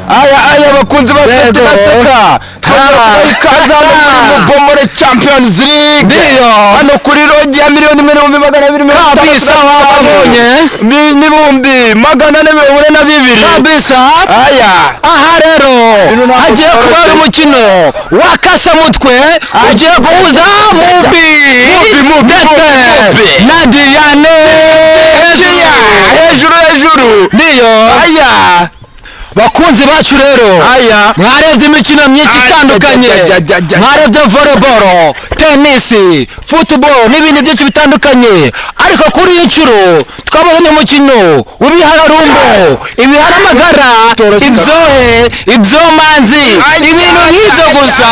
Aya aya, bakunzi ba Yego. Baseka, twongera kubaha ikaze hano muri Mubomore Champions League. Ndiyo. Hano kuri lodge ya 1,255,000 Kabisa, wababonye. 442,000. Kabisa. Aya. Aha rero Ibintu ntabwo hagiye kuba byoroshye. umukino w'akasamutwe ugiye guhuza Mubi Mubi, ndetse Mubi. na Diane. Hejuru hejuru. Ndiyo. Aya. Bakunzi bacu rero, Aya. mwarebye imikino myinshi Ay, itandukanye, ja, ja, ja, ja, ja. mwarebye volleyball, tennis, football n'ibindi byinshi bitandukanye, ariko kuri iyi nshuro twabonye umukino w'ibihararumbo, ibiharamagara, Bitoroshye. ibyohe, ibyomanzi, Ay, ibintu nk'ibyo gusa.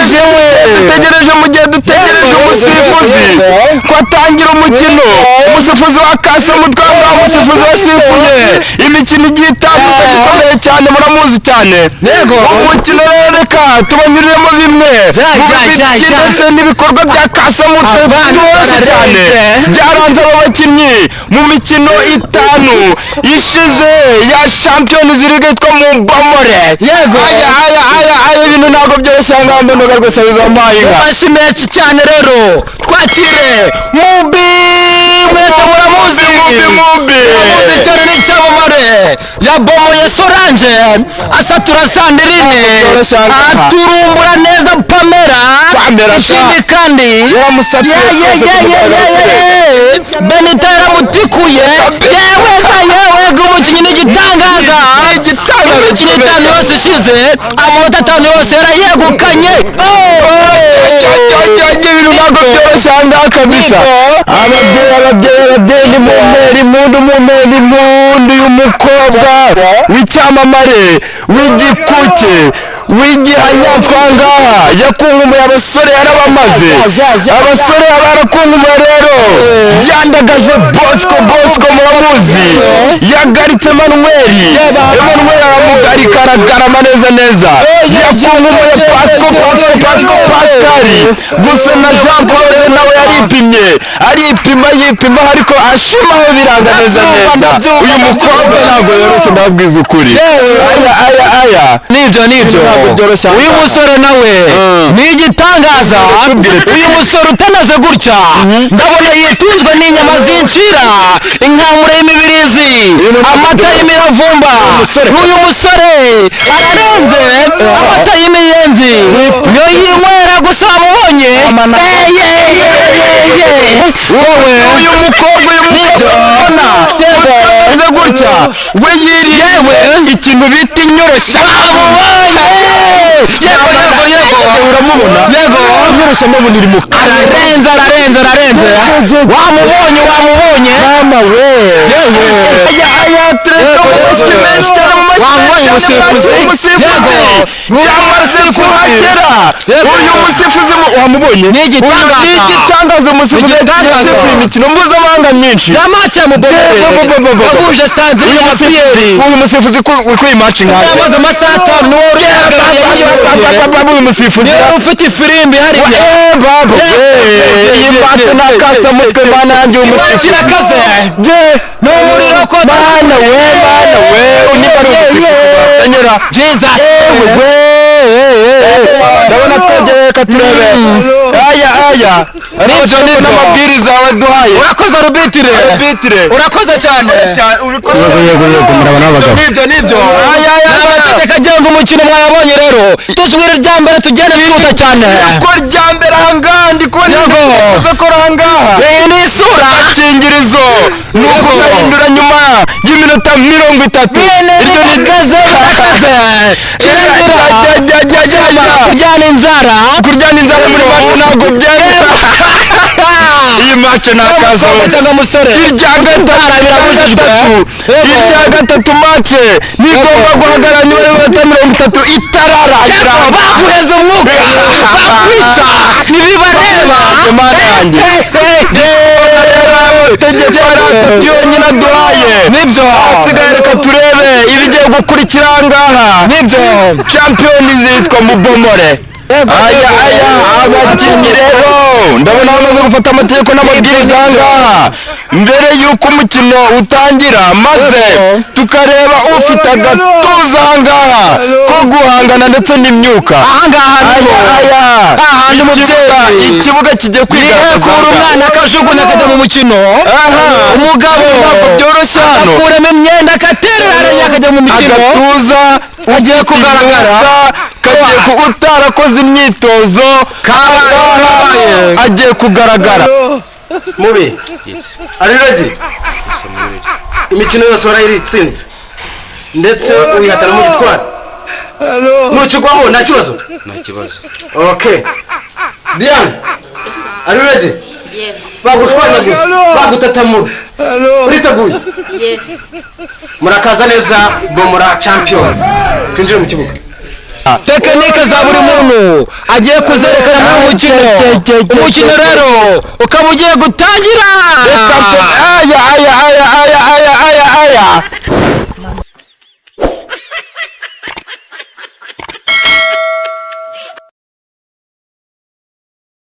Yewe, dutegereje, mu gihe dutegereje umusifuzi ko atangira umukino, umusifuzi wa kasamutwe ngaho, umusifuzi wasifuye imikino igiye itandukanye ikomeye cyane, muramuzi cyane. Yego. Umukino rero reka tubanyuriremo bimwe Ja, mu ja, ja, biki ja. ndetse n'ibikorwa bya kasamutwe Abana byoroshye cyane bararenze. byaranze aba bakinnyi mu mikino 5 ishize ya Champions League yitwa Mubomore. Yego. Aya aya aya aya, ibintu ntabwo byoroshye aha ngaha, mbona rwose bizampaye inka. Amashyi menshi cyane rero, twakire Mubi, mwese muramuzi. Mubi, Mubi. Muramuzi cyane, ni icyamamare, yabomoye Solange, asatura Sandrine, Byoroshye aha ngaha. aturumbura neza Pamela. Pamela, Ikindi sha. kandi Yaramusatuye ye ye rwose ye ku ye ye mugaragaro. ye, Benita yaramutikuye. Yewe ga yewe ga, umukinnyi ni igitangaza. Igitangaza Imikino gikomeye 5 cyane. yose ishize, amanota 5 yose yarayegukanye. Ibintu ntabwo byoroshye aha ngaha kabisa. Ababyeyi, ababyeyi, ababyeyi, ni mumpera impundu, mumpera impundu y'umukobwa w'icyamamare, w'igikuke, w'igihanyatwangaha, yakungumuye abasore, yarabamaze abasore, barakunguye rero. Yandagaje Bosco, Bosco muramuzi, yagaritse Manuel, Emmanuel aramugarika, aragarama neza neza. Yakungumuye Pasco, Pasco, Pasco, Pascal gusa na Jean Claude nawe yaripimye, aripima, yipima, ariko ashimaho biranga neza neza. Uyu mukobwa ntabwo yoroshye, ndababwiza ukuri. Aya aya aya. Nibyo, nibyo. Ntabwo byoroshye. Uyu musore nawe ni igitangaza. Uyu musore utameze gutya, ndabona yitunzwe n'inyama z'incira, inkamura y'imibirizi, amata y'imiravumba. Uyu musore ararenze, amata y'imiyenzi niyo yinywera gusa, wamubonye. Wowe. Uyu mukobwa, uyu mukobwa ubona utameze gutya, we yiriye ikintu bita inyoroshya. Yego yego yego. Uramubona? Yego. Inyoroshya ndabona iri mu Ararenze, ararenze, ararenze, wamubonye, wamubonye. Mama we. Yewe. Aya aya, tureka mu mashyi menshi cyane, mu mashyi Wamubonye menshi cyane. umusifuzi? Umusifuzi Yego. yamaze kuhagera. Yego. Uyu musifuzi wamubonye? Ni igitangaza. Uyu ni igitangaza, umusifuzi Igitangaza. yasifuye imikino mpuzamahanga myinshi. Ya match ya Mubomore Bo. yahuje Sandrine na Pierre. Uyu musifuzi kuri iyi match nkayo Yamaze amasaha 5, niwe wari uhagarariye yiyoboye. Uyu musifuzi Niwe wari ufite ifirimbi hariya. Babo iyi match ni akasamutwe, mana yanjye, uyu Match musifuzi irakaze. Ni umuriro ko Mana we, mana we, niba ari umusifuzi anyura Byiza. Yewe we, ndabona twegereye, reka turebe. Aya aya. Nibyo, nibyo. N'amabwiriza waduhaye. Urakoze, arbitre. Arbitre. Urakoze cyane. Yego yego yego, murabona abagabo. Nibyo, nibyo. Aya aya Ni aya. amategeko agenga umukino mwayabonye rero, dusubire irya mbere, tugende twihuta cyane. Ko rya mbere ahangaha ndi kubona Yego. ibyo ko ahangaha Iyi ni isura. Agakingirizo ni ukugahindura nyuma y'iminota 30. Iryo ni kaze, birakaze, kirazira kuryana inzara. Kuryana inzara muri match ntabwo byemera. Iyi match ni akazi. Umukobwa cyangwa umusore, Irya gatatu, birabujijwe. Irya gatatu, match ntigomba guhagarara nyuma y'iminota 30 itararangira. Baguheza umwuka, bakwica, ntibibareba. Mana yanjye, tegeko ari atatu yonyine aduhaye. Nibyo. Ahasigaye reka turebe ibigiye gukurikira aha ngaha. Nibyo. Champions yitwa Mubomore. Aya, aya, abakinnyi rero ndabona bamaze gufata amategeko n'amabwiriza aha ngaha mbere y'uko umukino utangira, maze tukareba ufite agatuza aha ngaha ko guhangana ndetse n'imyuka. Ahangaha niho. Aya, aya. Ahantu umubyeyi Ikibuga kigiye kwigaragaza. yekura umwana akajugunya akajya mu mukino. Aha. Umugabo Ntabwo byoroshye hano. Akuramo imyenda, akaterera hariya, akajya mu mikino. Agatuza agiye kugaragara. Kagiye ku utarakoze imyitozo. Kabaye. Agiye kugaragara. Mubi, are you ready? Imikino yose warayitsinze, ndetse uyihatana mu gitwara. Nukigwamo nta kibazo? Nta kibazo. Okay. Diane, are you ready? Yes. Bagushwanya gusa, bagutatamura, uriteguye? Yes. Murakaza neza, Bomora champion. Twinjire mu kibuga. Tekinike za buri muntu agiye kuzerekana muri uyu mukino. Umukino rero ukaba ugiye gutangira. Aya, aya, aya, aya, aya, aya, aya.